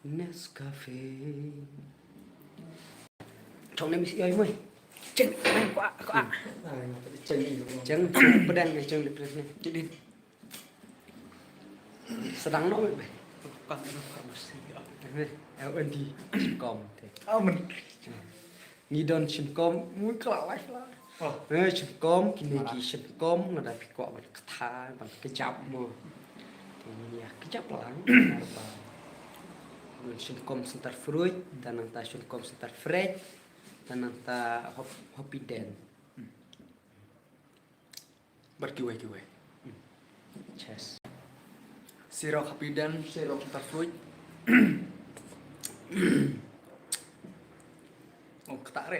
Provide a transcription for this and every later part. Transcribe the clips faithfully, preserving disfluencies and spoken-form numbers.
Nescafe. Chong ne mis yoi moi. Cheng, ko ko. Cheng, cheng pedang, cheng le pedang. Jadi sedang no be. Kan farmasi. Eh, eh, endi. Kom te. Amen. Ngi don shynkom, mui kla lai kla. Oh. Eh, shynkom, kine ki shynkom, nga da phi kwah ban kata, ban kjap mo. Te ngi ïa kjap lang, ba. Don shynkom center fruit, dan nangta shynkom center fresh, dan nangta hop-, hopi den. Bad kiwei kiwei. Cheers. Sirok happy dan, sirok center fruit. Oh, ketak re.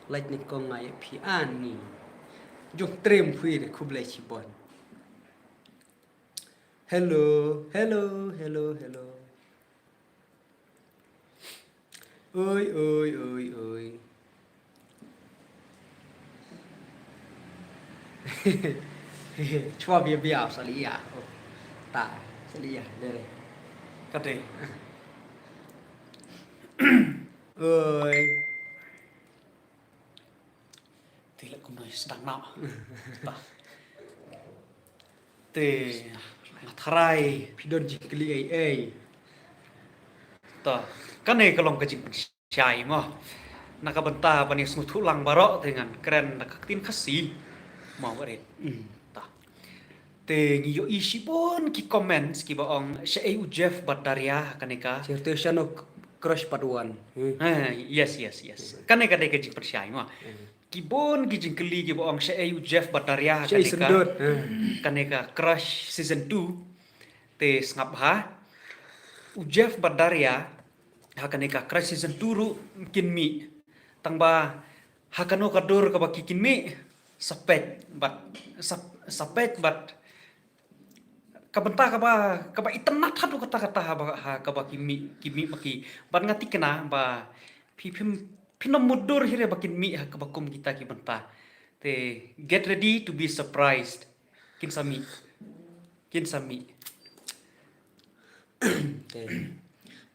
Like ni kong ngai phi ani. Jong trim phi de khublei chibon. Hello, hello, hello, hello. Oi, oi, oi, oi. Chwa bia bia sa li ya. Oh. Ta, sa li ya, dere. Kate. Oi. Te leh kumno sdang na. Te nga tharai phi don jingkylli ei ei. Ta kane ka long ka jingpynshai mo. Na ka bynta ban ïa sngewthuh lang baroh te ngan kren da ka ktien Khasi. Mo barit. Ta. Te ngi ïohi shibun ki comments kiba ong shaei u Jeff bad Daria kane ka. Sir te shano crush part one. Hmm. Eh, yes, yes, yes. Kane ka dei ka jingpynshai mo. Hmm. Kibun ki jingkylli kiba ong shaei u Jeff bad Daria kane ka. Hmm. Kane ka Crush season two. Te sngap ha. U Jeff bad Daria ha kane ka Crush season two ruh kin mih. Tang ba ha kano ka dur kaba ki kin mih sa peit bad sa, sa peit bad ka bynta kaba, kaba itynnad haduh katta katta ha ba, ha kaba ki mih, ki mih ba ki. Bad nga thikna ba phi phim, phin ym mutdur hi re ba kin mih ha kaba kum kita ki bynta. Te get ready to be surprised. Kin sa mih. Kin sa mih. Te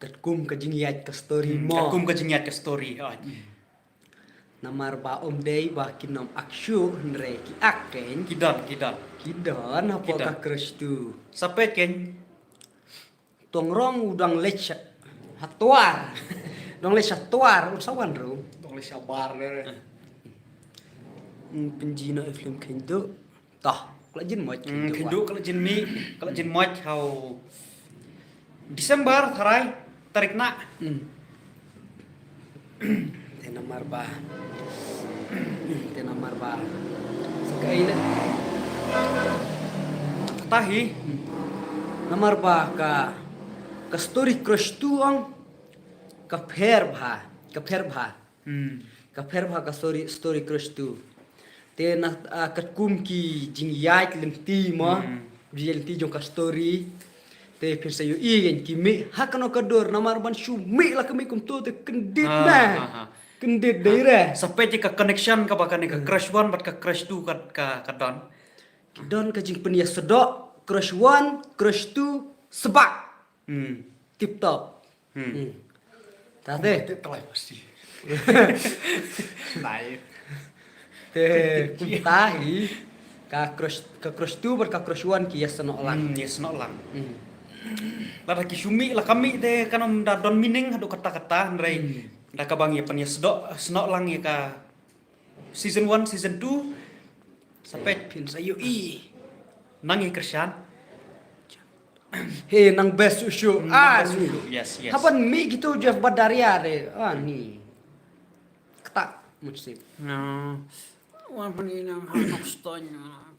katkum ka jingïaid ka story mo. Katkum ka jingïaid ka story. Namar ba ym dei ba kin ym ak shuh hynrei ki ak kein. Ki don, ki don. Ki don hapoh ka Crush two. Sa peit kein. Tong rong u dang leit ha twar. Dang leit ha twar, un sa wan ruh. Dang leit ha bar re. Pynji na film kein tu. Tah, ka la jin moj. Hmm, khynduh ka la jin mih, ka la jin moj ha u December tharai tarik na. Hmm. Te namar ba. Te namar ba. Sa kaei ne. Kata hi. Hmm. Namar ba ka, ka story Crush two ong ka pher bha, ka pher bha. Hmm. Ka pher bha ka story, story Crush two. Te na, ah, katkum ki jingïaid lynti mo, hmm, jingïaid lynti jong ka story. Te phin sa ïohi ïa ki mih ha kano ka dur namar ban shu mih la ka mih kumto te kyndit na. Ha, ha. Kyndit dei re. Sa peit ka connection kaba kane ka Crush one bad ka Crush two ka, ka, ka don. Don ka jingpynïasoh Crush one, Crush two, sbak. Hmm. Tip top. Hmm. Hmm. Ta te. Te telah pasti. Nai. Te kumta hi ka Crush, ka Crush two bad ka Crush one ki ïasoh lang. Hmm, ïasoh lang. Hmm. Lada ki shu mih la ka mih te kan ym da don meaning haduh katta katta hynrei. Hmm. Da kaba ngi pynïasoh, soh lang ïa ka season one, season two. Sa peit phin sa ïohi. Nang ïa kyrshan. He nang best shuh shuh. Hmm, ah, nang best shuh shuh. Yes, yes. Haba mih kito Jeff bad Daria re. Ah, ni. Kata mutsip. No. Wan pynïaid nang ha Nongstoiñ,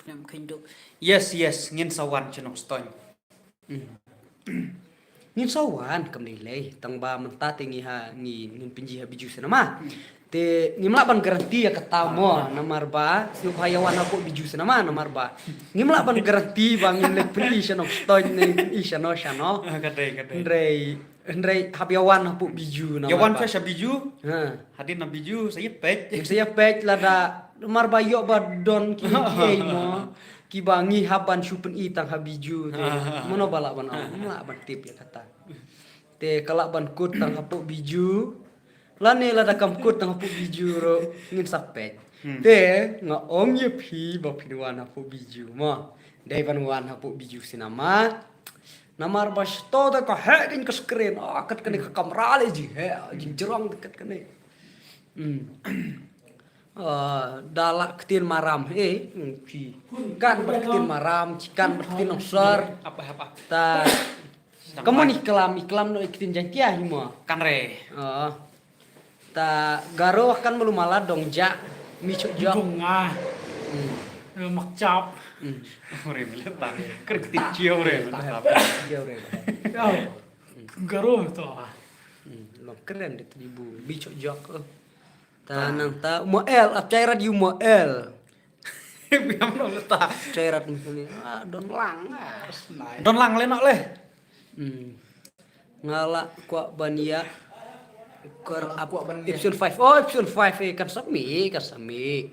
pynïaid khynduh. Yes, yes, ngin sa wan sha Nongstoiñ. Hmm. Ngin sa wan kam dei lei, tang ba mynta te ngi ha, ngi, ngin pynji ha Bijou Cinema. Hmm. Te ngim lah ban guarantee ïa kata mo, ah, namar ba shu ba ïa wan hapoh Bijou Cinema namar ba ngim lah ban guarantee ba ngin leit pynïaid sha Nongstoiñ ne pynïaid shano shano. Ah, ka dei, ka dei. Hynrei, hynrei hap ïa wan hapoh Bijou namar ba. Ïa wan sha Bijou. Ha. Hadien na Bijou sa ïa peit. Sa ïa peit lada namar ba ïoh ba don ki ki ei mo. Kiba ngi hap ban shu pyni tang ha Bijou te. Mano ba lah ban ong, ym lah ban tip ïa kata. Te ka lah ban kut tang hapoh Bijou. Lane lada kam kut tang hapoh Bijou ruh ngin sa peit. Te nga ong ïa phi ba phin wan hapoh Bijou mo. Dei ban wan hapoh Bijou cinema. Namar ba shuh te ka heh kein ka screen. Ah, kat kane ka kamra leh jingheh, jingjrong kat kane. Hmm. Ah, da la ktien maram, eh, hmm, phi. Kan bad ktien maram, chi kan bad ktien nongsor. Apa, apa? Ta, kammon i klam, i klam noh i ktien Jaiñtia hi mo. Kan re. Ah. Ta Garo kan malu mala dong ja, mi chok jok. Dong nga. Hmm. Eh, mak chap. Hmm. Ore mele ta. Kren ktien Jio re. Jio re. Yo. Garo to. Hmm. Long kren de tribu, mi chok jok. Ta nang ta mo el, ap chai rat yu mo el. Biam no le ta. Chai rat mi ni. Ah, don lang. Ah, snai. Don lang le nok le. Hmm. Nga la kwah ban ïa kor ap kwah ban ïa episode five. Oh, episode five eh, kan sa mih, kan sa mih.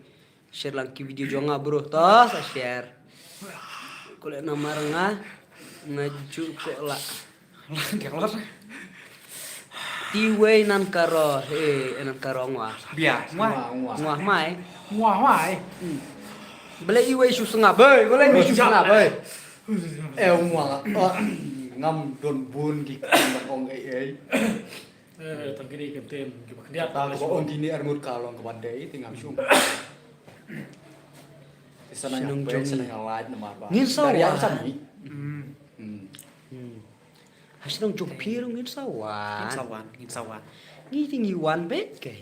Share lang ki video jong nga bro. To sa share. Ko le namar nga nga ju ko la. Lang dia keluar. Ti wei nan karo, eh, nan karo ngwa. Bia, ngwa. Ngwa, ngwa. Ngwa mai. Ngwa mai. Hmm. Bele i wei shu sngap, bele i wei shu sngap, eh. Eh, ngwa. Oh, ngam don bun ki kan ong eh, eh. Eh, tang kini kan tem, ki ba khyndiat. Ta ko ong kini arngut ka long ka ban dei, ti ngam shu. Ti sana yang jong sana yang lain namar ba. Ngin sa wan. Hmm. Hmm. Hmm. Ha shnong jong phi ruh ngin sa wan. Ngin sa wan, ngin sa wan. Ngi ti ngi wan beit ke.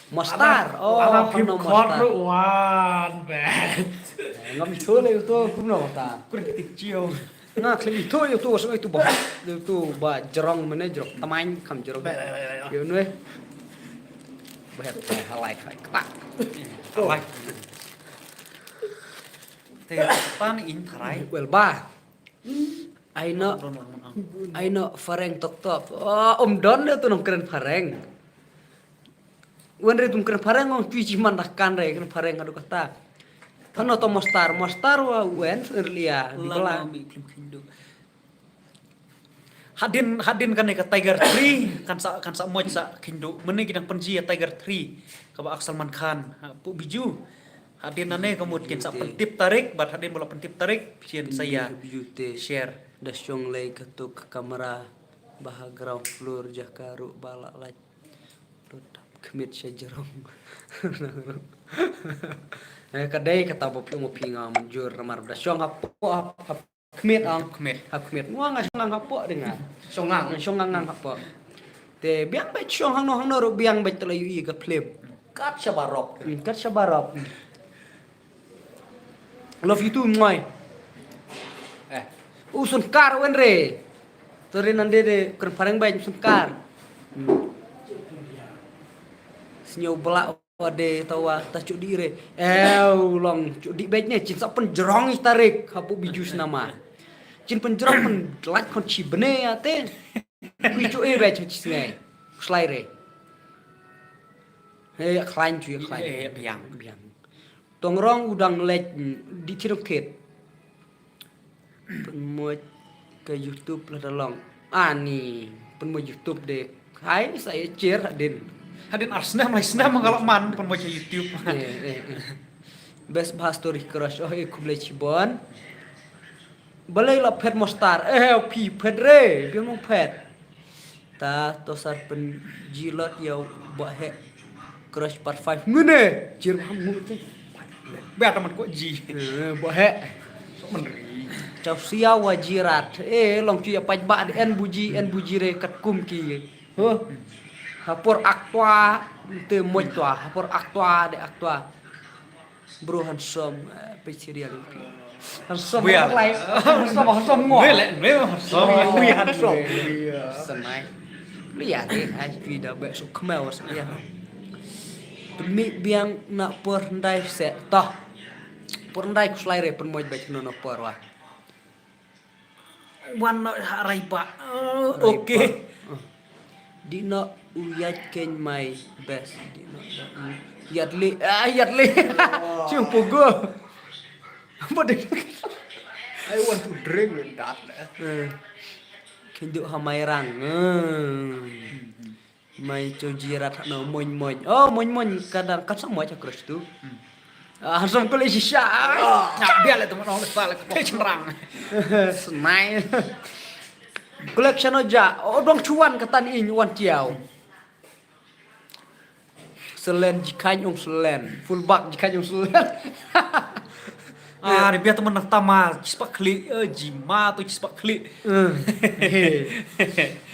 Mostar. Oh, ala phim khot ruh wan beit. Eh, ngam ithuh le uto kumno mostar. Kur tik chiu. Nga khlem ithuh ïa uto, sngewthuh ba. Uto ba jrong mane jrong. Tamain kam jrong. Beit, beit, beit, beit. Ïa uno eh. Ba hep, eh, halai, halai. Kata. Halai. Te pan in tharai. Wel ba. Ai no, ai no phareng tok top. Oh, um don le tu nong kren phareng. Wen re tum kren phareng ong tui chi man dah kan re kren phareng adu kata. Tano to mostar, mostar wa wen ria di bela. Hadin, hadin kane ka Tiger three kan sa, kan sa moj sa kyndu. Mene ki dang pynji ïa Tiger three kaba ak Salman Khan. Ha, pu Bijou. Hadien nane ka mut kin sa pyntip tarik, bad hadien ba la pyntip tarik, phin sa ïa share. Da shong lei ka tuk kamra, ba ha ground floor jaka ruh ba la lait. Dot khmit sha jrong. Eh, ka dei kata ba phi ong phi nga mynjur namar da shong hapoh, hap, hap, Khmied ang. Khmied. Ha khmied. Nga nga shong ngang hapoh de nga. Shong ngang. Shong ngang ngang hapoh. Te biang beit shong hangno hangno ruh biang beit te la ïohi ka phlim. Kat shabarok. Hmm, kat shabarok. Love you too, moi. Eh. U Sunkar wen re. Te re nande de kren phareng beit Sunkar. Hmm. Sñiaw bla Wa de tawa ta chudi re. Ew long chudi bej ne chin sa pynjrong i tarik hapu bijus nama. Chin pynjrong pyn lait khon chi bne ate. Kui chu e bej chi sngai. Slai re. He khlain chu khlain. Biang. Biang. Tong rong u dang leit di thirong thit. Pynmoj ka YouTube la da long. Ani pynmoj YouTube de. Hai sa ïa share hadin. Hadin ar snem lai snem nga la man pynmoj ka YouTube. Eh, eh, eh. Best bha story crush oh eh khublei chibon. Balei la phet mostar eh phi phet re biang phet. Ta to sar pynjilot ïa u Bah Heh. Crush part five ngene. Jir ba mu te. Ba ta man ko ji. Eh, Bah Heh. So man ri. Chau sia wa jirat. Eh, long chu ïa paj ba de en buji, en buji re kat kum ki. Huh? Hapor aktwa te moj twa, hapor aktwa de aktwa. Bro handsome, eh, peit serial pi. Handsome lai. Handsome, handsome ngwa. Nwe le, nwe handsome. Nwe handsome. Sanai. Lia de, ai pi da be su khmel was lia. Pynmih biang na por ndai se toh. Por ndai kuslai re pynmoj bech no no por wa. Wan no ha rai ba. Rai ba. Okay. Di no u yat ken my best. Di no u yat li. Ah, yat li. Chu pugo. What the I want to drink with that. Eh. Kynduh ha Mairang. Hmm. Mai cho Jirat no moin moin. Oh, moin moin kadang kat sa mo cha crush tu. Hmm. Ah, som kole shisha. Ah, bia le teman ong le sa le ko chengrang. Snai. Collection o ja. Oh, dong chuan katan in wan chiao. Selen jikhain ong selen. Fullback jikhain ong selen. Ah, ri bia teman nang tama chispak klik, eh, jima tu chispak klik. Eh.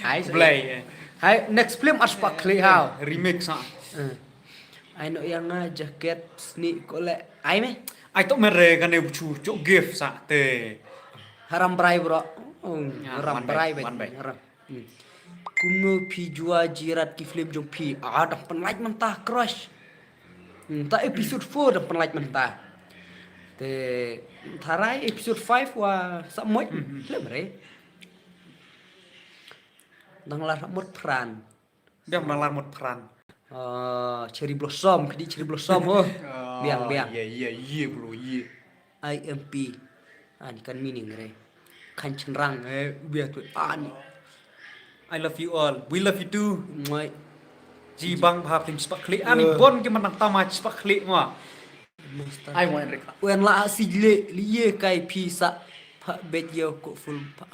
Hai, Blai, eh. Hai, next film ar spak klik hau. Remix, ah. Eh. Ai no yang, ah, jacket sni ko le. Ai me? Ai to mere kane buchu chok gift sa te. Haram brai bro. Oh, ya, haram one brai bag, one bag. Haram. Hmm. Kumno phi jua Jirat ki film jong phi. Ah, dang pynlait mynta crush. Hmm, ta episode four dang pynlait mynta. Te tharai episode five wa sa moj film re. Dang lar mot pran. Biang dang lar mot pran. Ah, cherry blossom, kedi cherry blossom oh. Biang, biang. Iya, iya, iya bro, iya. I M P. Ani kan meaning re. Kan chenrang eh biar tu ani. I love you all. We love you too. Mai. Ji bang bha phim spak klik. Ani bon ki manang tama spak klik ma. Ai mo Enrica. Wen la si le li ye kai phi sa pha bet yo ko full pha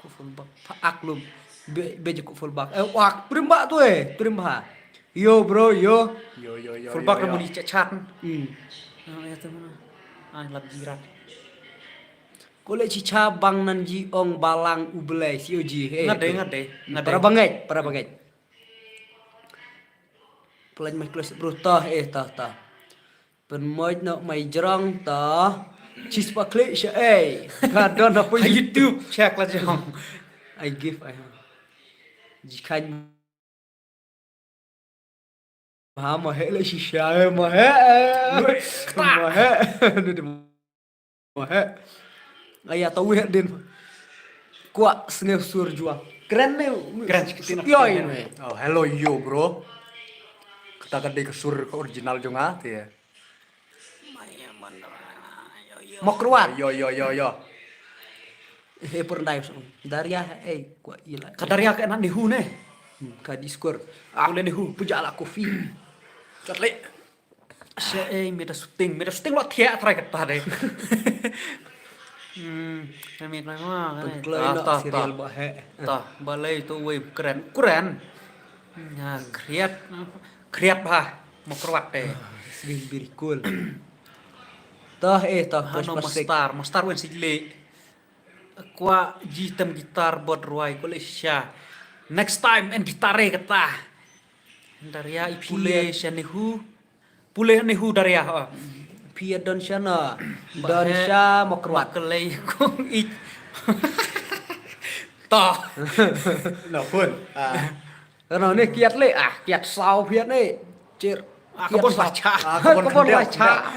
ko full bak pha ak lum. Be bet ko full bak. Eh wak prim ba tu eh prim ba. Yo bro yo. Yo yo yo. Full bak muni chat chat. Hmm. Ah ya tu mana. Ai lap Jirat. Ko le chicha bang nan ji ong balang u Blei si o ji. Ngade ngade ngade. Para bangai para bangai. Pelain mai close bro tah eh tah tah. Pynmoj no mai jrong tah. Chis pa klik sha eh. Ka don apa YouTube check la jong. I give I have. Jikhain ha ma he le shisha eh ma he. Ma he. Aya ta weh din. Kwah sngew sur jua. Kren ne. Kren sikit. Yo ini. Oh hello yo bro. Kata ka dei ka sur ka original jong nga te. Mok ruat. Yo yo yo yo. Eh pur ndai. Daria eh kwah ila. Ka Daria ka anak Nehu ne. Ka di skur. Aku le Nehu. Puja la kofi. Chat le. Sha ei meda shooting meda shooting lo thiah trai kata dei. Hmm, kami kami ma kan. Kloi no serial ba he. Tah balei tu wei kren kren. Nya kriat kriat ba mokruat dei. Sering birikul. Tah eh tah hano mastar mastar wen sijli. Kwa jitem gitar bot ruai kole sha. Next time en gitar eh kata. Daria i pule sha Nehu. Pule Nehu Daria ha. Pia don sha na. Don sha makrwat. Makalei kong ik. Ta. No pun. Kano ne kiat le ah kiat sau piat ne. Cir. Ka bon bacha. Ka bon bacha.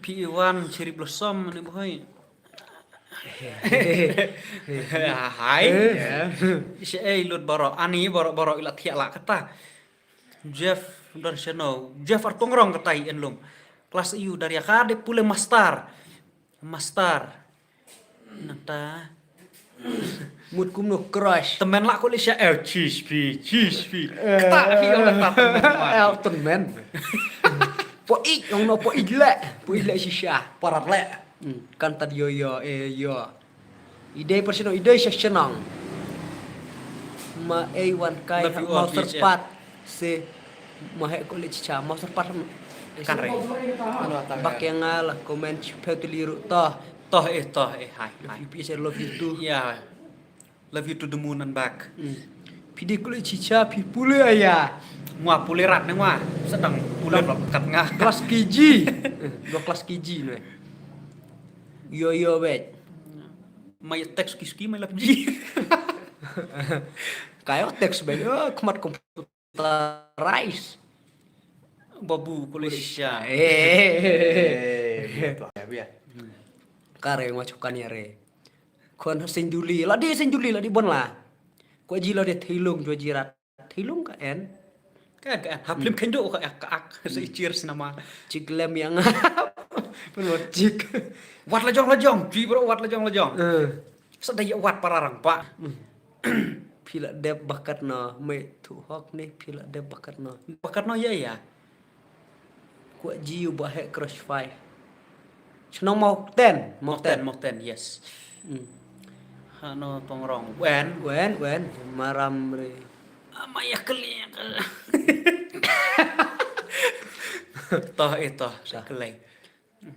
Pi Iwan Cherry Blossom ne boy. Hai. Sha ei lut baro ani baro baro ila thiah la kata. Jeff don shano Jeff Artongrong kata i en lum. Kelas iu Daria ka de pule master. Master. Nata. Mut kumno crush. Temen la ko le sha el cheese pi cheese pi. Kata pi ong kata temen. El temen. Po ik ong no po ik le. Po ik le shisha. Parat le. Kan tad yo yo eh yo. Idei persino idei sessionang. Ma ei wan kai ha mau serpat se ma he ko le chicha mau serpat. Kan re. Bak yang la comment chipet liru toh. Toh eh toh eh hai hai. Love you peace I love you too. Ya. Love you to the moon and back. Phi dei kule chicha phi pule aya. Ngwa pule rat ne ngwa. Sedang pule blok kat nga. Kelas K G. Dua kelas K G ne. Yo yo bet. Mai teks kiski mai lap ji. Kayo teks bet. Yo kemat komputerais. Babu kule shisha. Eh. Kare ngwa chukan ya re. Khon ha senduli la di senduli la di bon la. Ko ji la di thilung jo jirat. Thilung ka en. Ka ka en. Haplim kendo ka ek ka ak. Sa ichir sinama. Chiklem yang. Pynwat jik. Wat la jong la jong, jui bro, wat la jong la jong. Eh. Sa da ïa wat para rangbah. Phi la dep ba katno, mei tu hok ne, phi la dep ba katno. Ba katno ïa ïa. Kwah ji u ba heh crush five. Shnong Mawten, Mawten, Mawten. Mawten, yes. Hmm. Hano Tongrong. Wen. Wen, wen. Maram re. Ama ïa kali. Toh, eh, toh, sa kali.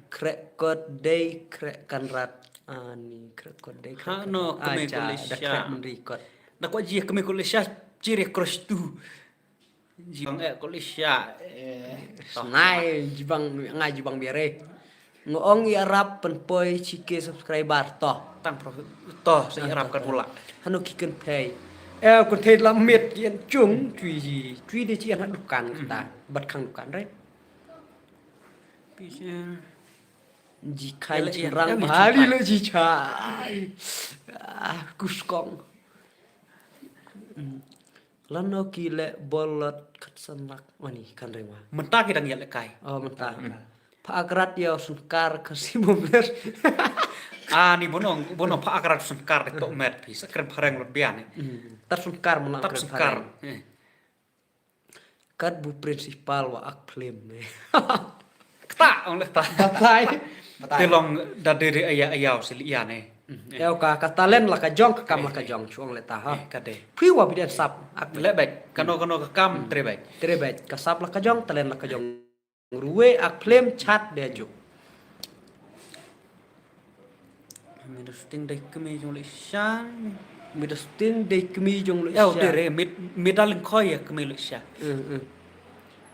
Krek kot dei, krek kan rat. Ani, krek kot dei, krek kan rat. Hano kami. Acha, da krek men ri kot. Da kwah ji kami ko le sha, chiri crush tu. Jibang eh ko le sha, eh. Snai, jibang, nga jibang biare. Nga ong ïa rap pynpoi chike subscriber toh. Tang pro, toh, sa ïa rap ka pula. Hano ki kynthei. Eh, kynthei la miet ïa chung, chui ji, chui de chi ïa dukan kita. Bat khang dukan, right? Ji khai rang bhali lo ji chai. Ah, kuskong. Lano ki leh bolot kat san lak. Mani kan rema. Mynta ki dang ïa leh kai. Oh, mynta. Pha akrat ïa u sngkar ka si mo ber. Ah, ni bono, bono pha akrat u sngkar de tok met phi. Sa kren phareng lot bian ni. Tat sngkar mena. Tat kren sngkar. Phareng. Eh. Kat bu principal wa ak phlim ne. Kta, ong le kta. Batai. Te long da dei dei aya aya u sili ïa ne. Eo ka, ka talent la ka jong, ka kam la ka jong, chuong le ta ha. Eh, ka dei. Phi wa biden sap, ak le bek, kano kano ka kam, tre bek. Tre bek, ka sap la ka jong, talent la ka jong. Ruwe ak phlim chat de juk. Mi da sting dei kmi jong le sha. Mi da sting dei kmi jong le sha. Eo, dei re, mi, mi da lyngkhoi ïa kmi le sha. Eh, eh.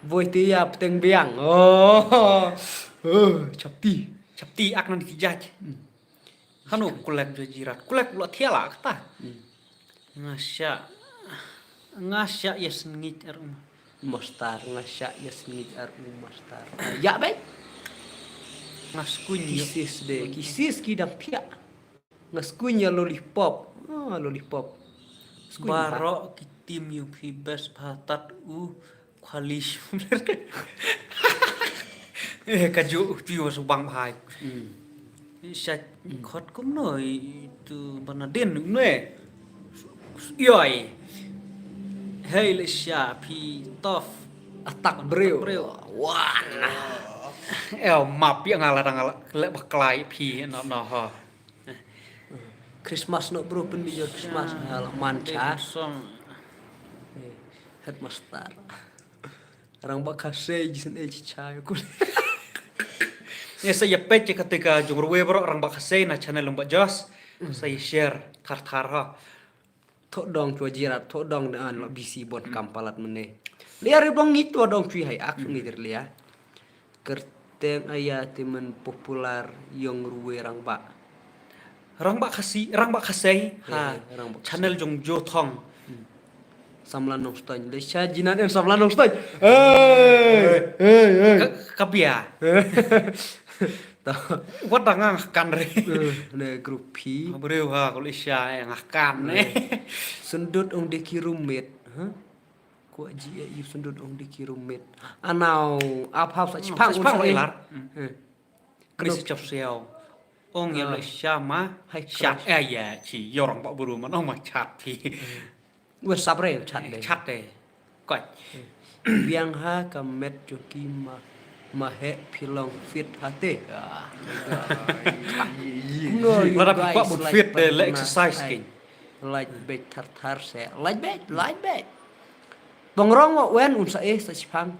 Voi ti ïa pteng biang. Oh. Oh, chapti. Chapti ak nan ki jaj. Hano kulek jo jirat. Kulek lo thiala kata. Nga sha, nga sha ïa sngit ar um. Mastar, nga sha ïa sngit ar um mastar. Ya bai. Nga skuin ïa. Kisis de, kisis ki dang pia. Nga skuin ïa lollipop. Ah, lollipop. Skuin ba. Baro ki tim yu phi best ba tat u. Khalish. Eh, ka ju ju wa subang bhai. Sha khot kumno i tu bana din ne. Yoi. Hei le sha phi tof. Atak breu. Breu. Wan. Eh, map ya ngala dang ngala le baklai phi no no ho. Christmas no bro pynbijor Christmas. Hala man cha. Headmaster. Rang ba ka sei jisen e chicha ku. Ye sa ya pet ka te ka jong ruwe bro rang ba ka sei na channel ba jos. Sa ya share thar thar ha. Tho dong chwa jirat tho dong ne an la bisi bot kam palat mene. Lia ri dong ngi tho dong chwi hai ak ngi dir lia. Kerteng aya ti men popular yong ruwe rang ba. Rang ba kasi rang ba kasei ha. Channel jong jo thong. Samla nong stoi le sha jinan en samla nong stoi. Hey hey hey. Ka bia. Wat da nga kan re. Ne group phi. Breu ha ko le sha nga kan ne. Sendut ong de ki roommate. Ha. Ko ji e yu sendut ong de ki roommate. Anau ap hap sa chipang sa ilar. Kris chap siau. Ong ya le sha ma. Hai sha ya chi yorong ba buru man ong ma chat phi. Wer sap re chat de. Chat de. Koi. Biang ha ka met jong ki ma ma he phi long fit ha te. Lada phi kwah bud fit de le exercise king. Like bek thar thar se. Like bek, like bek. Bong rong wa wen un sa eh sa chipang.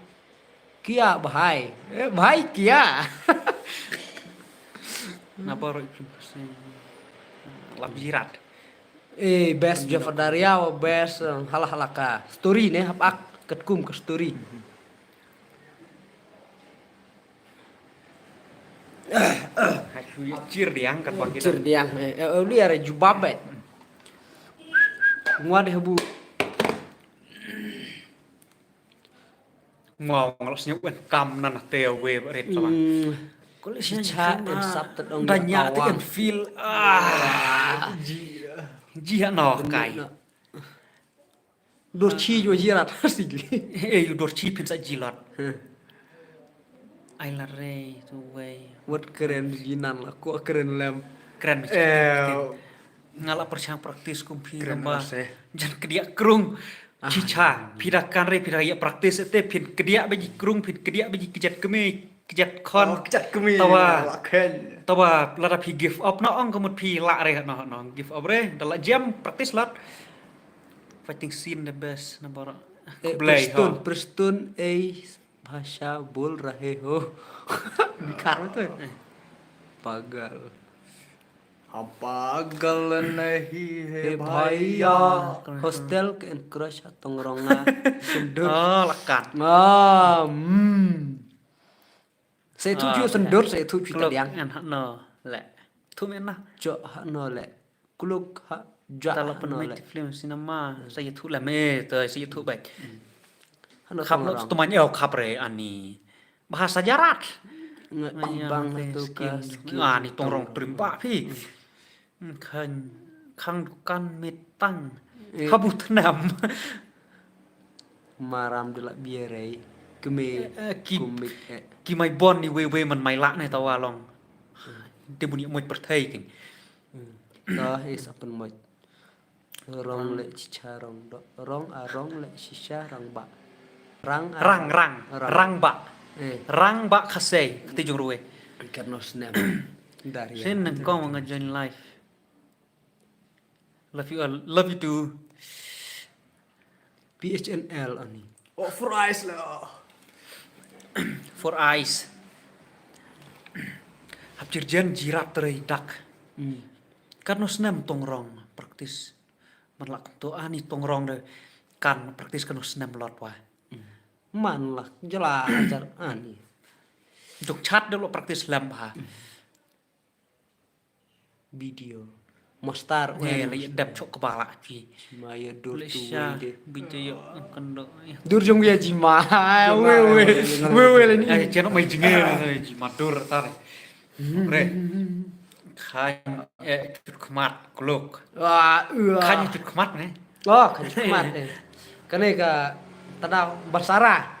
Kia bahai. Eh, bahai kia. Napa roi phi lap jirat. Eh, best Jafar Daria, best, eh, hala hala ka story ne hap ak katkum ka story. Hachu chir diang kat bang kita. Chir diang eh, eh, uli are jubab eh. Ngwa deh bu. Mau ngalok senyum kan kam nan te we rit sama. Ko le sha en sap te dong da nya te kan feel ah. Ji ha no kai. Dor chi jo jirat si. Eh, yu dor chi phin sa jilat. Ai la re tu wei. Wat kren ji nan la ko kren lem. Kren. Eh, Nga la pyrshang practice kum phi Kren lamba. Mas, eh. Jan kdiak krung. Ah. Chicha. Phi da kan re phi da ya practice te phin kdiak ba ji krung phin kdiak ba ji kjat kmie kjat khon. Oh, kjat kmie. Tawa. La khen. Tawa lada phi give up na ong ka mut phi la re no no give up re. Da la jam practice lat. Fighting scene the best number. Eh, Khublei Prestone, ho. Prestone, eh, bhasha bol rahe ho. Bikar tu. Pagal. Hum pagal nahi hai Hey bhaiya. bhaiya. Hostel ke encourage ha tong rong nga. Sendur. Oh, lakat. Ah, hmm. Saya tu Ah, juga sendur, saya tu juga Klok diang. En hano le. Tu men na. Jo hano le. Klok ha jo Tala pen hano mai le. Film cinema. Saya tu le me tu saya tu baik. Hano Khap tong lo rong. Tu man yo khap re ani. Bahasa Jarat. Nga kubang tu ka skin. Ah, ni tong rong trim ba phi. Khang khang dukan mitang. Eh. Habu tnam. Maram de la biere. Keme Eh, ki- kumik eh. Ki mai bon ni we we man mai la ne tawa long. Te buni moi perthei king. Ta is apen moi. Rong le chicha rong do. Rong a rong le chicha rang ba. Rang a Rang rang Rang. Rang ba. Eh. Rang ba khasei kti jong ruwe. Kan no snem. Dari. Sin nang kong nga join live. Love you all. Love you too. P H N L ani. Oh, for eyes lah. For eyes. Hap jirjen jirat teri dak. Hmm. Kan no snem tong rong practice. Man lak to ani tong rong de kan practice kan no snem lot wa. Man lah jela jar ani. Duk chat de lo practice lem ha. Video. Mostar Eh, le dap chok kepala ki. Maya dur Le tu sha de. Video kan do. Dur jong ya jima. We we. We we le ni. Eh, chano mai jingel ji matur tar. Re. Khan eh tut khmat klok. Wah, wah. Khan tut khmat ne. Oh, kan khmat eh. Kane ka tada basara.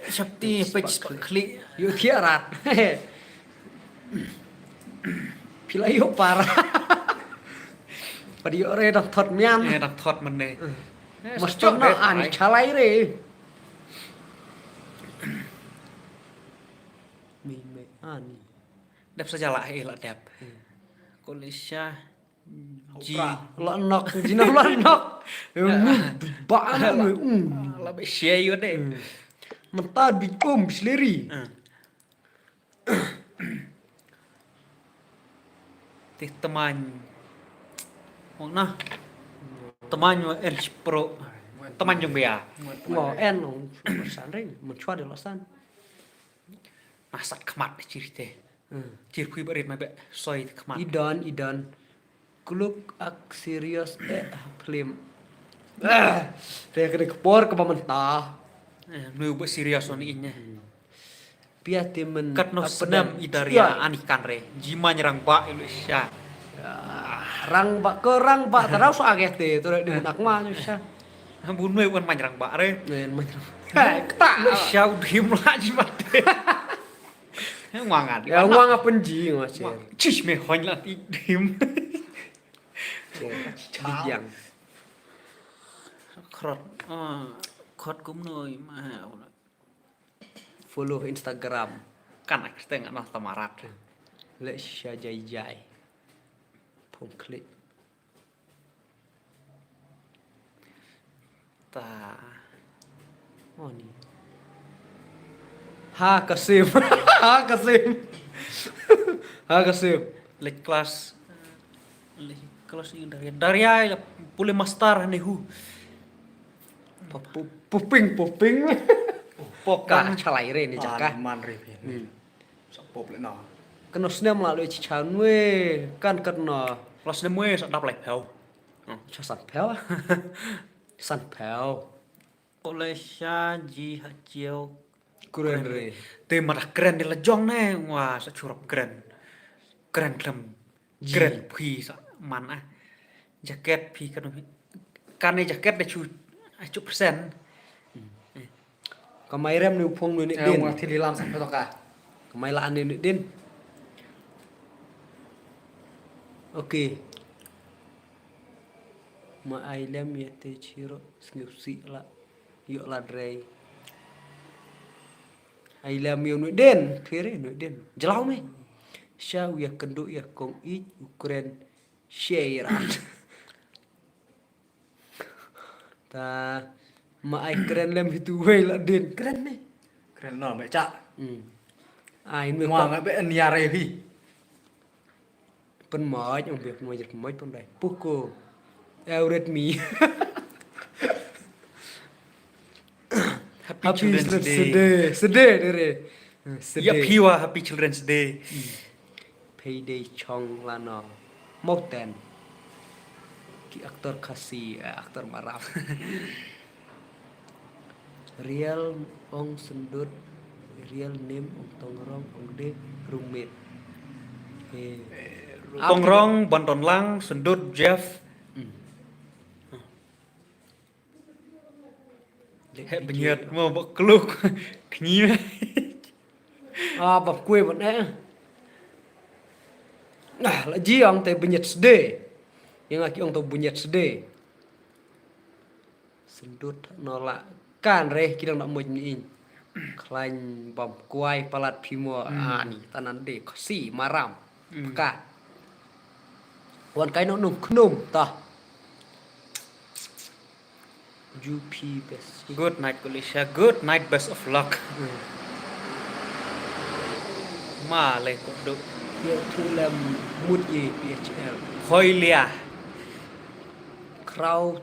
Shakti pech pakli. Yu thia rat. Pila yu para. Padi yu re dang thot mian. Eh, dang thot man ne. Mas chok na an chalai re. Mi me an. Dep sa jala eh la dep. Ko le sha ji. La nok, jina la nok. Em, ba an me. La be share yu de. Menta di um bisleri. Te teman. Wong na. Teman yo en pro. Teman jong bia. Ngo en ong san re, mun chwa de la san. Masat khmat chir te. Chir phui barit ma be soi khmat. Idan, idan. Kluk ak serious eh film. Ah, te kene kepor ke ba menta. Eh, nu ba serious on inya. Pia timen Kat no snem i daria ani kan re. Jima nyerang ba ilu sha. Rang ba ke rang ba terus agak te tu di nak ma sha. Bunwe wan manyerang ba re. Nen manyerang. Hai, kta. Ilu sha udim la jima te. Ngwangan. Ya ngwang apa ji ngwa che. Chis me hon la ti dim. Biang. Khrot. Ah, khot kum noi ma. Follow Instagram. Kan ak steng ano tamarat. Le sha jai jai. Pom klik. Ta. Oh ni. Ha Kasim. Ha Kasim. Ha Kasim. Lek kelas. Lek kelas ni daria. Daria ya pule master ne hu. Poping poping. Poka. Chalai re ni jaka. Man re. Hmm. Sa pop le na. Kano snem la lo chi chan we kan kano. Kelas ne mwe sa dap lai pheu. Cha san pheu. San pheu. Kole sha ji ha chiu. Kren re. Te ma da kren de la jong ne wa sa churap kren. Kren klem. Kren phi sa man ah. Jaket phi kan kan ne jaket de chu Ai chuk persen. Ka mai rem ni u phong ni din. Ka mai la ni din. Okay. Ma ai lem ïa te chiro sngewsih la. Ïoh la drei. Ai lem ïa u ni din. Kire ni din. Jlaw me. Sha u ïa kynduh ïa kong ïeit u kren. Share. Ta ma ai kren lem hitu wei la din kren ne. Kren no me cha. Hmm. Ai me ma nga be an yare hi. Pun moj ong be pun moj pun moj pun dai. Puko. Euret mi. Happy Children's Day. Sede, sede dere. Sede. Ïa phi wa Happy Children's Day. Payday chong lano. Moten. Ki aktor Khasi, eh, aktor Maram. Real ong sendut, real name ong Tongrong, ong de roommate. Eh. Tongrong, Banton Lang, sendut, Jeff. Hmm. He bniat mo bok kluk. Kni. Ah, bok kue bok ne. Ah, la ji ong te bniat sede. Ïa nga ki ong te bniat sede. Sendut no la kan re ki dang nak moj ni. Khlaiñ bam kuai palat phi mo. Hmm. Ah, ni tanan de Khasi Maram. Hmm. Pka. Wan kai no nung khnum ta. U P best. Good night, Kulisha. Good night, best of luck. Hmm. Ma le ko do. Ye tu lem mut ye P H L. Hoi lia. Kraw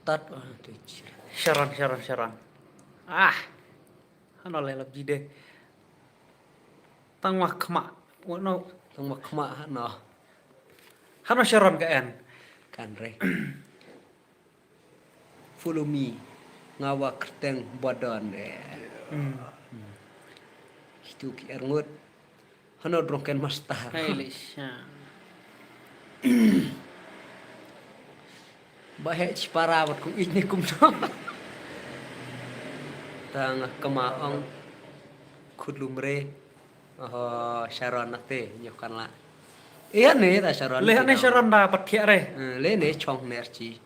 tat, ah, tu. Sharon, Sharon, Sharon. Ah. Hano le lap jide. Tang wa khma. Wa no. Tang wa khma hano. Hano Sharon ka en. Kan re. Follow me. Nga wa kyrteng Badon, eh. Hmm. Hmm. Hitu ki erngut. Hano Drunken Master. Hai le sha. Ba he chipara wat kum ik ni kum to. Tang kama ong khut lumre. Oh, Sharon na te nyo kan la. Iya ne ta Sharon. Le ne Sharon da pat thiah re. Eh, le ne chong ner chi.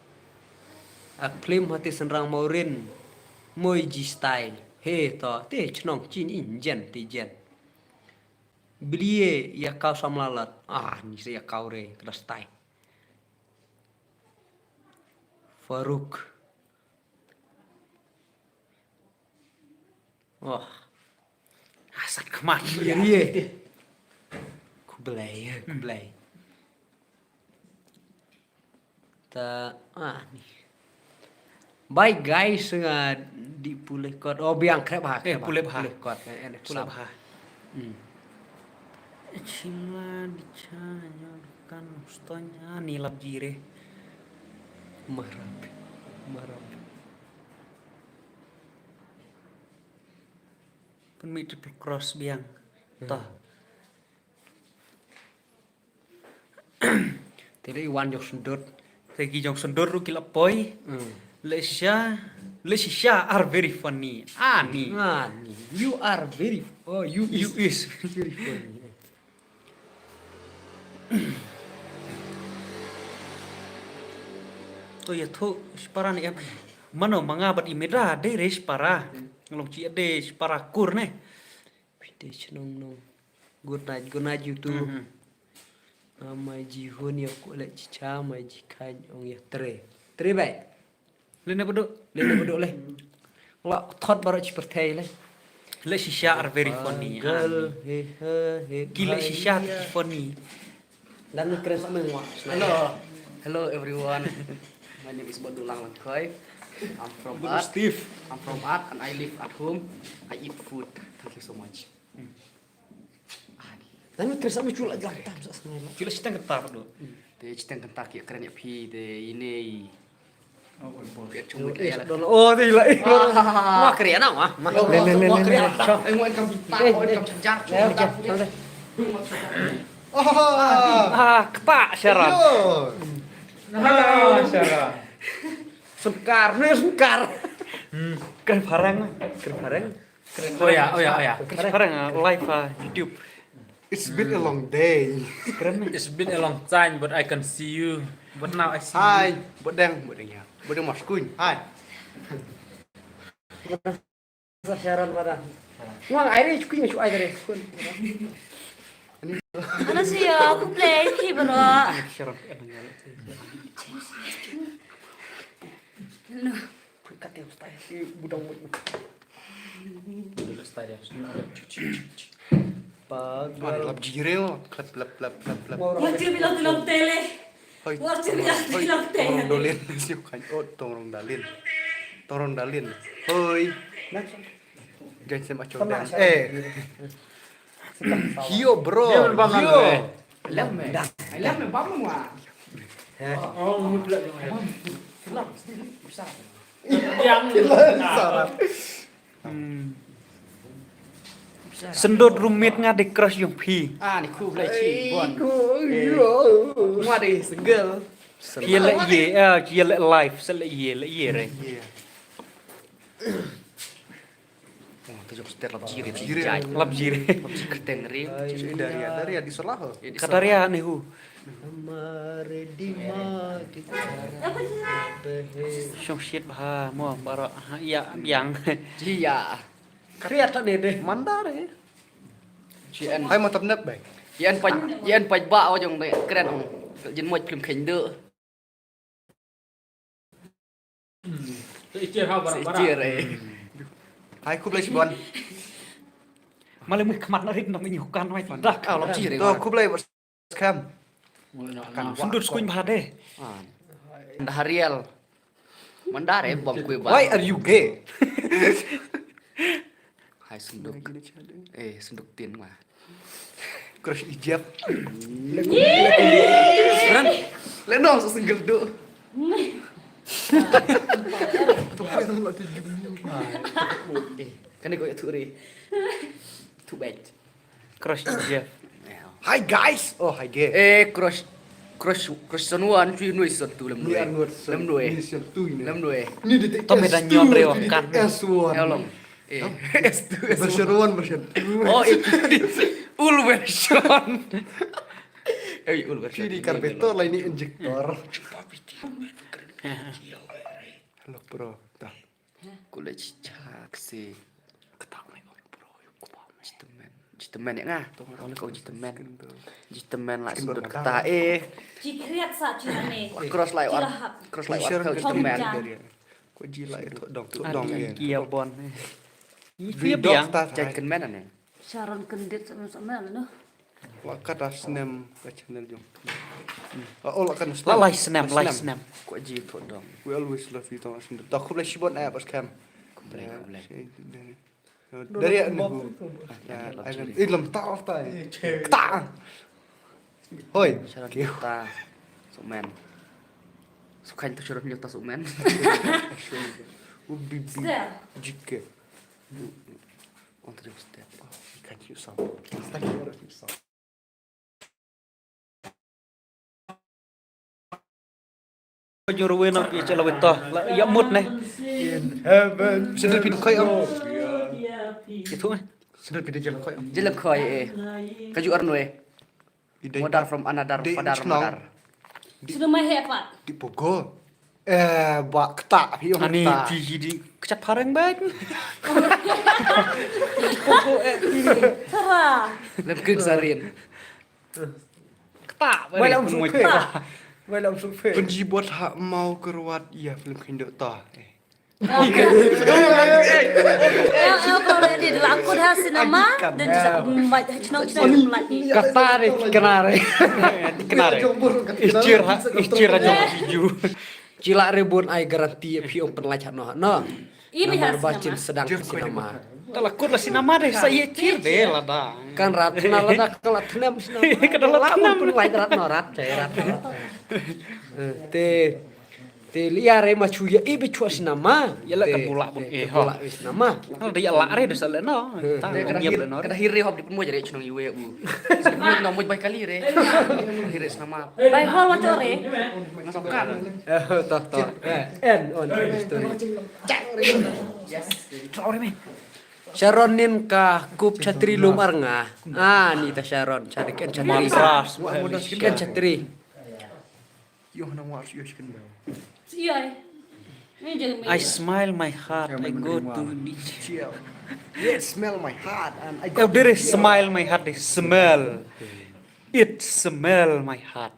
A klim hati senrang maurin. Moi ji style. He to, te chnong chin in jen te jen. Blie ïa kaw samla lat. Ah, ni se ïa kaw re, kena style. Faruk. Oh. Asat khmat. Rie. Kublai, kublai. Ta, ah, ni. Bye guys, nga di pule kot. Oh, biang krep ha, eh, krep ha. Pule ha. Pule kot, eh, eh, pule ha. Hmm. Chimla di cha, nyo kan ston, ah, ni lap jire. Marap. Marap. Pun mi triple cross biang. Hmm. Ta. Te le wan jong sendut. Te ki jong sendut ruh ki la poi. Hmm. Le shisha, le shisha are very funny. Ani. Ani. You are very, oh, you is very funny. To ya tho, shipara ni em. Mano manga bat imeda de re shipara. Nglong chi de shipara kur ne. Phi te chnong nong. Good night, good night, you too. Mhm. Ah, mai ji hun ïa ku le chicha, mai ji khain ong ïa tre. Tre bai. Le ne bedo. Le ne bedo le. La thot baroh chi pyrthei le. Le shisha are very funny. Girl, he, he, he. Ki le shisha te ki funny. Dan ni kren sa meng wa. Hello. Hello everyone. My name is Bodulang Langkoi. I'm from Art. Steve. I'm from Art and I live at home. I eat food. Thank you so much. Dan ni kren sa meng chula jalan tam sa sengai la. Chula sitang kata tu. Te sitang kata ki kren ya phi te ini. Oh, te la. Wah, kria na, wah. Le, le, le, le, le. Ah, kata Sharon. Hello, Sharon. Sengkar, ne sengkar. Hmm. Kren phareng, kren phareng. Oh ya, oh ya, oh ya. Kren phareng, ah, live, ah, YouTube. It's been a long day. Kren ni. It's been a long time, but I can see you. But now I see you. Hi, Bodeng, Bodeng ya. Bodeng Mas Kuñ. Hi. Sa Sharon pada. Ngwang ai re, shu ai re. Ano siya, aku play ki bro. Sharon. Budang. Pagal. Lap jire mo. Klap, klap, klap, klap, klap. Wajib bilang tulang tele. Hoi. Wajib bilang tulang tele. Tong Rong Dolin. Siu kan. Oh, Tong Rong Dalin. Tong Rong Dalin. Hoi. Jan sem acho dan. Eh. Hio bro. Hio. Lam me. Lam me bam mo. Oh, mutla. Yang. Sarat. Hmm. Sendot rumit nga de crush yung phi. Ah, ni khu blai chi bon. Nga de single. Ye le ye, ah, ye le life, se le ye, le ye re. Oh, tu jok stet lap jire. Lap jire. Lap jire. Lap jire keten re. Daria, Daria di solah. Ka Daria ni hu. Mare di ma ki. Shong shit bha mo bara ha ya yang. Ji ya. Kariat ne de. Mandar eh. Ji en. Hai matab nep bai. Yan paj, yan paj ba o jong de kren ong. Jin moj phim khen de. Hmm. Te ichir ha bara bara. Ichir eh. Hai khublei shibun. Male mui khmat na rit na mi kan mai dak. Ah, lom chir eh. To khublei bos kam. Kan sundut skuin bha de. Ah. Daharial. Mandar eh bom kui ba. Why are you gay? Hai sunduk. Eh, sunduk tin ma. Crush Egypt. Ran. Le no so single do. Eh, kan ko tu re. Tu bet. Crush Egypt. Hi guys. Oh, hi gay. Eh, crush. Crush, crush son one, chui nui son two, lem nui. Lem nui. Lem nui. Ni di. To me dan nyon re kan. S one. Ya long. Eh, S two, S one. Version one, version two. Oh, eh, ul version. Eh, ul version. Sini carburetor lah ini injector. Hello, bro. Dah. College chak si. Ketak mai bro. Jitemen. Jitemen ya nga. Tong kau jitemen. Jitemen lah sundut kata eh. Jikriat sa cina ne. Cross lai wat. Cross lai wat kau jitemen. Ko ji lai tu dong tu dong ye. Kia bon. Wi dong ta. Jan ken men ne. Sharon kendit sama sama lah noh. Wa kata snem ka channel jong. Oh, la kan snem. Lai snem, lai snem. Ko ji tu dong. We always love you tong snem. Ta khublei shibun eh bos kam. Khublei khublei. Dari ya ni. Ilum ta ta. Ta. Hoi. Sharon kita. Sukmen. Sukhan tu Sharon kita Sukmen. Ubi bi. Jike. On the step. Kan you sound. Thank you. Jor we na pi chala we ta. Ya mut ne. Sendal pin khoi am. Itu eh. Sendal pin jala khoi am. Jala khoi eh. Kaju arnwe. Mother from another father mother. Sudah mai he pat. Di pogo. Eh, ba kta pi ong. Ani ti hi di kecap harang ban. Pogo eh. Tara. Lem kin sarin. Kta. Wala um supe. Wala um supe. Penjibot ha mau kerwat ya film kindo ta. Eh. Kata re kenare. Kenare. Ichir ha, ichir aja video. Cila rebun ai garanti phi ong penlai chano no. Ini harus ba chin sedang sinema. Tala kut la sinema deh sa ye chir deh lada. Kan rat na lada kala tnem sinema. Kada la tnem. Penlai rat no rat deh rat. Te Te ïa re ma chu ïa i bi chu sinama. Ïa la ka bula bun eh, ho. Bula sinama. Hal da ïa la re da sa le no. Ta ngam ïa le no. Kada hir re hop di pun mo jare chunong iwe u. No mo bai kali re. Hir re sinama. Bai hol wa chore. Ngasok kan. Eh, toh, toh. Eh, end on the story. Yes. Chore me. Sharon nin ka kup chatri lum ar nga. Ah, ni ta Sharon, chatri ken chatri. Madras. Ken chatri. Yo na war yo chicken. I smile my heart, I go to the Yes, smell my heart and I Eh, got dere smile my heart, they smell. It smell my heart.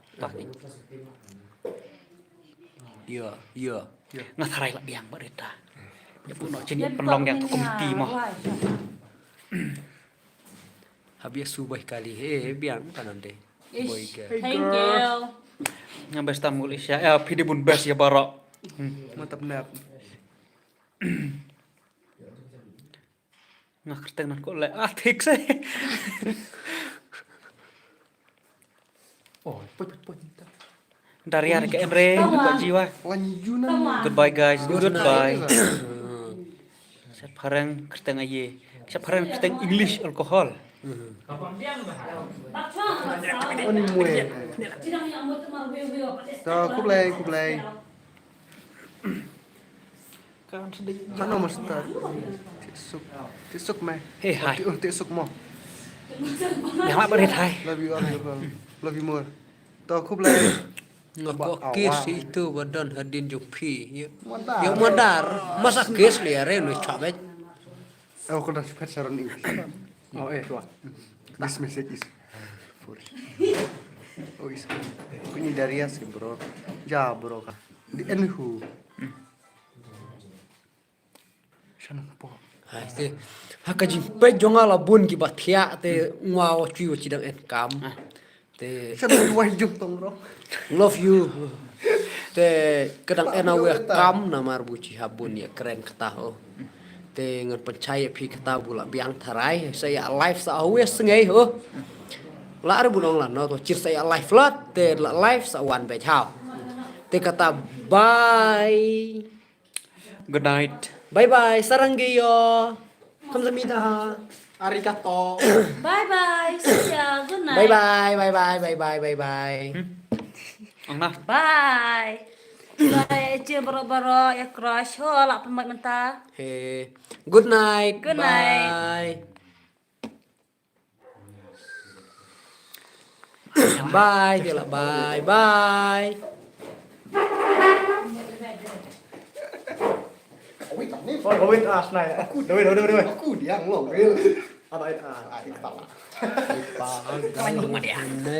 Yo, yo. Nga tharai la biang ba rita. Ya pu no chin ya penlong yang tu komiti mo. Habis subai kali he biang kanan de. Ish, Boy girl. Thank you. Nga best tam ngul isha. Eh, phi di bun best ya baro. Hmm. Mantap nap. Nga kerteng nan ko le. Ah, thik se. Oh, poi poi poi. Daria ka emre, ka jiwa. Lan yuna. Goodbye guys. Goodbye. Sa phareng kerteng aye. Sa phareng kerteng English alcohol. Oni mwe. Ta kublai kublai. Kan sedih. Hano master. Tisuk. Tisuk mai. Hey, hi. Tisuk mo. Yang apa red hai? Love you all. Love you more. Ta kublai. Nga ko kis itu badan hadin jumpi. Ya madar. Masa kis liare lu chabet. Oh, kena sepet saron English. Oh, eh, tua. This message is for Oh, is kuni Darius ke bro. Ja bro ka. Di anywho. Shan po. Hai te. Ha ka jingpeit jong nga la bun ki ba thiah te ngwa wa chui wa chidang en kam. Te Shan wa jung tong bro. Love you. Te kadang en awe kam namar bu chi ha bun ya kren kata ho. Te ngan pynchai ya phi kata bu la biang tharai sa ya live sa awe sngai ho. La ar bu nong la no to chir sa ya live lot te la live sa wan bej hau. Te kata bye. Good night. Bye bye. Saranghaeyo. Kamsahamnida. Arigato. Bye bye. See ya. Good night. Bye bye. Bye bye. Bye bye. Bye bye. Hmm? Ang na. Bye. Bye. Cie baro baro ya crush ho la pemot menta. Hey. Good night. Good night. Bye. Bye, dia lah bye, bye. Wait, wait, ah, snai. Aku, wait, wait, wait, wait. Aku dia ngomong. Ada, ada, ada, kepala. Kepala. Kepala.